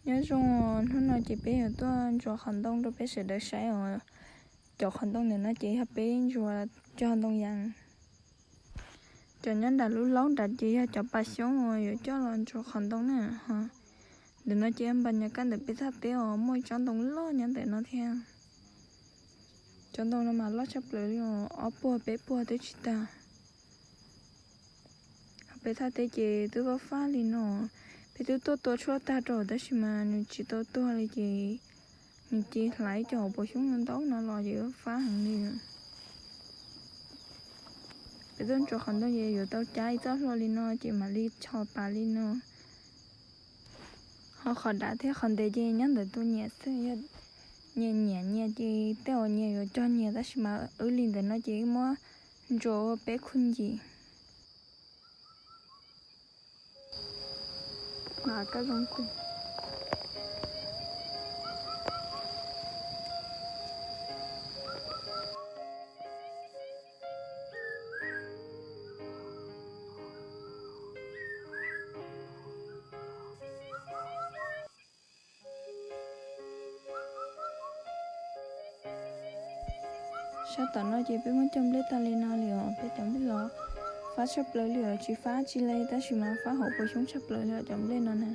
Nyob zoo, hnub no ces peb yuav tuaj ntsuas qhov ntoo rau peb sawv daws saib os. Cov qhov ntoo ntawm no ces yog peb ntsuas cog ntoo yas. Cov nyob nram lub laub nrad ces yog cov pas xyoob uas yuav coj los ntsuas qhov ntoo na. Ntawm no ces npas nyas kab ntawm peb thaj teb os, muaj ib tsob ntoo loj nyob ntawm no thiab. Cov ntoo no mas loj tshaj plaws li os, ob puag peb puag twb tsis tag. Peb thaj teb ces twb fab fab li no, peb twb tuaj tua tshuaj tag rau tab sis mas nws tsis tau tuag li ces nws cia li hlais cov hauv paus xyoob ntau no los ces fab heev li. Peb tuaj ntsuas qhov ntoo ces yuav tau cab ib txoj hlua li no ces mam li cho pas li no. Ho qhov dav thiab qhov ntev ces nyob ntawm tus nyiam xwb, yog nyias nyiam nyias ces tej uas nyias yuav cog nyias tab sis mas wb li ntawm no ces wb muab ntsuas ua peb khub ncim. Sab tom no ces peb muab cog nplej tag li no li os, peb cov nplej los fab tshaj plaws li os, tsis fab tsis li tab sis mas fab hauv paus xyoob tshaj plaws li os cov nplej no na.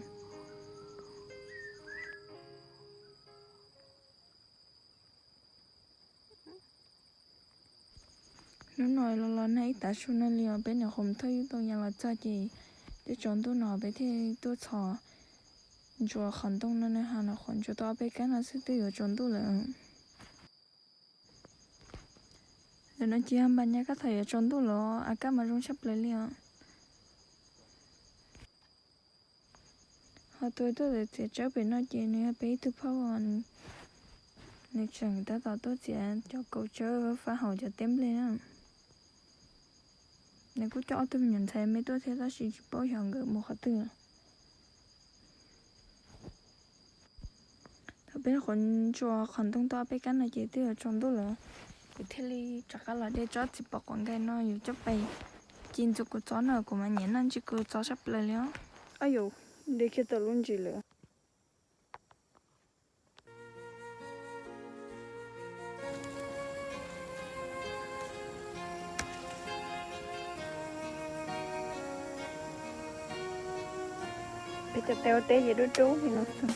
Hnub no los los nag ib tav su no li os, peb nyuam qhuav mus thauj yub tau yas los txog ces twb tsaus ntuj no peb thiaj tuaj txhos ntsuas qhov ntoo no na, ha nyuam qhuav ntsuas tau ob peb kab no xwb twb yuav tsaus ntuj lawm. Ntawm no ces npas nyas kab thaum yuav tsaus ntuj los a kab mas zoo tshaj plaws li os. Ho tus tuaj txiav tsawb pem no ces nws yog peb ib tug phauj, nws tseem tab tom tuaj txiav cov kaus tsawb fab hauv cov teb nplej na. Nws kuj coj ob tug me nyuam ntxhais me tuaj thiab tab sis tsis paub xyov nkawd mus qhov twg. Thaum peb nyuam qhuav ntsuas qhov ntoo tau ob peb kab no ces twb yuav tsaus ntuj lawm, kuv thiaj li rov qab los de tsob txiv pom quav nkaus no yuav coj pais ci ntxuav kuv txob na, kuv mas nyiam noj ntsis kuv txob tshaj plaws li os. Ab yus, de kiag tau lub ntsis lawm. Peb cov teb ua teb ces dub dub li no xwb.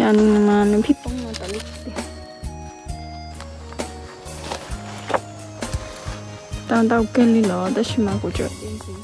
Cas mas nws phij poob no tas li tiag. Tau ntau kawg li los tab sis mas kuv tsuas de ntxiv.